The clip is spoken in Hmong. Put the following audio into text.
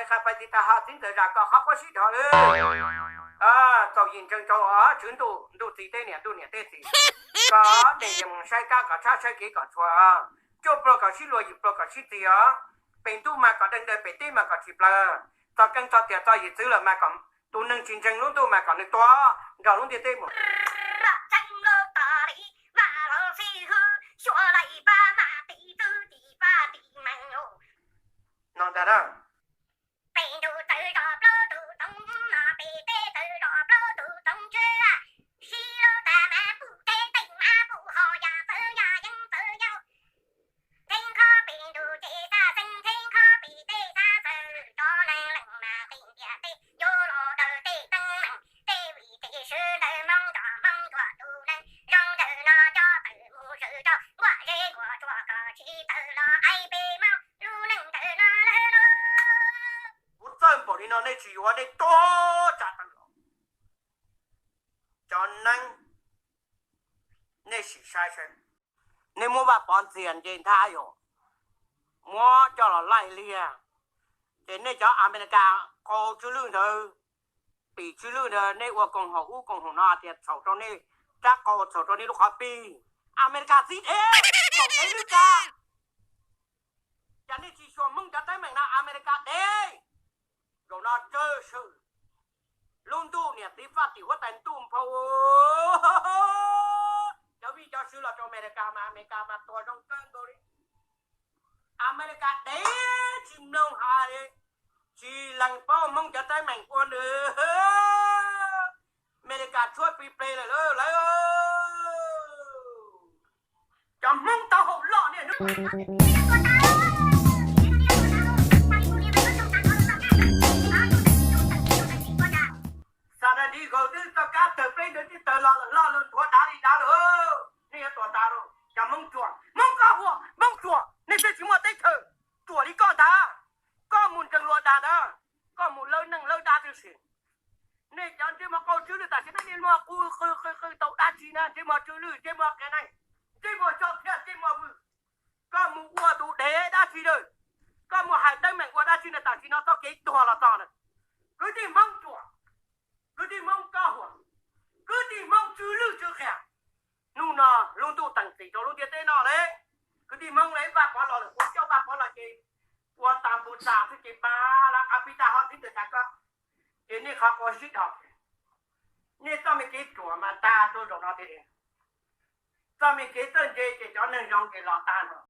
Qha pais tsis tas ho txiv ntxawm zam kom qhov quav sib dhos lawm. Txaus yim ntseeg rau tswv ntuj, ntuj txiv teb niam, ntuj niam teb txiv, kom nej mus saib kab kom tshab saib kev kom tshua, cuaj pluag kom sib luag, yim pluag kom sib txis os. Pem ntuj mas kom deeg daws, pem teb mas kom tsis plaws. Txog keej txog tiam txog yim txwv lawm mas kom tus neeg tsis ntseeg lub ntuj mas kom nws tuag nrog lub ntiaj teb mus. No ntag na. Pem ntuj txawv zos plaub tug toov no, pem teb txawv zos plaub tug toov tswb, sib lub tas mas pum teb teej mas pum ho yam txawv yam yeeb txawv yau. Ntheeb khob pem ntuj ces xa xeeb, ntheeb khob pem teb xa xawm, cov neeg leej mas qee ntiaj teb yuav los daws tej teeb meem, tej vim tej swb ntawd Hmoob nrog Hmoob ntsuam tus neeg zoo ntawm no coj tawm mus zwm rau nkuaj zeb nkuaj tsuag kom tsis tawm los aim peb Hmoob lub neej ntawm no lawm lauj. Kuv txawj npaum li no nej tsis yuav, nej tuag tsam tawm los. Cov neeg, nej sim saib saib, nej muab Vaj Pov ntxias nce nthab yom, muab coj los laij liag, ces nej cov Amelikas qau tswb lwj ntawd, pim tswb lwj ntawd, nej ua koom haum ub koom haum no tias txhaum rau nej rab qau, txhaum rau nej lub qhov pig. Amelikas txib dhev, maum dhev lwj kag. Cas nej tsis xyuas Hmoob cov teeb meem no, Amelikas dev. Zaum no tsawg swm, lub ntuj niam txiv faj tim huab tais ntuj nphau. Cov vij cov sw los rau Amelikas mas Amelikas mas tuag zoo kawg nkaus li. Amelikas dev tsis mloog hais li, tsis lees paub Hmoob cov teeb meem ua nws. Amelikas tshuab plig pleg lawm lauj lawv. Cov Hmoob tau haum loj niaj hnub. Xa da di kaus twb txoj kab tawg pleb ntawd twb tawg los lawm, loj lawm, nthuav dav li dav lawm. Nej yuav tuam tas lauj cov Hmoob ruam, Hmoob qoj huam, Hmoob ruam, nej twb tsis muaj teb chaws, ruam li koj ntag. Koj mus ntseeg luag dag ntag, koj mus lawb neej lawb dab twb si. Nej cov ntsej muag qau tswb lwj tam sim no nej muag qw qw qw qw tau dab tsi na, ntsej muag tswb lwj, ntsej muag qias neeg, ntsej muag tso phiaj, ntsej muag vwm. Koj mus ua tus dev dab tsi lawm, koj mus hais teeb meem ua dab tsi na, tam sim no txoj kev tuag los txog na. Kwv tij Hmoob ruam, kwv tij Hmoob qoj huam, kwv tij Hmoob tswb lwj tsw qias. Hnub no lub ntuj teem txim rau lub ntiaj teb no li. Kwv tij Hmoob li, Vaj Pov los lawm, ua coj Vaj Pov los ces ua tas npus tas xwb ces pab lawv qab pib tag ho tib ntawm tas koj. Ces nej qhov quav sib dhos, nej txoj me kev ruam mas tag rau zaum no tiag tiag. Txoj me kev txawj ntse ces cov neeg zoo ces los tag no.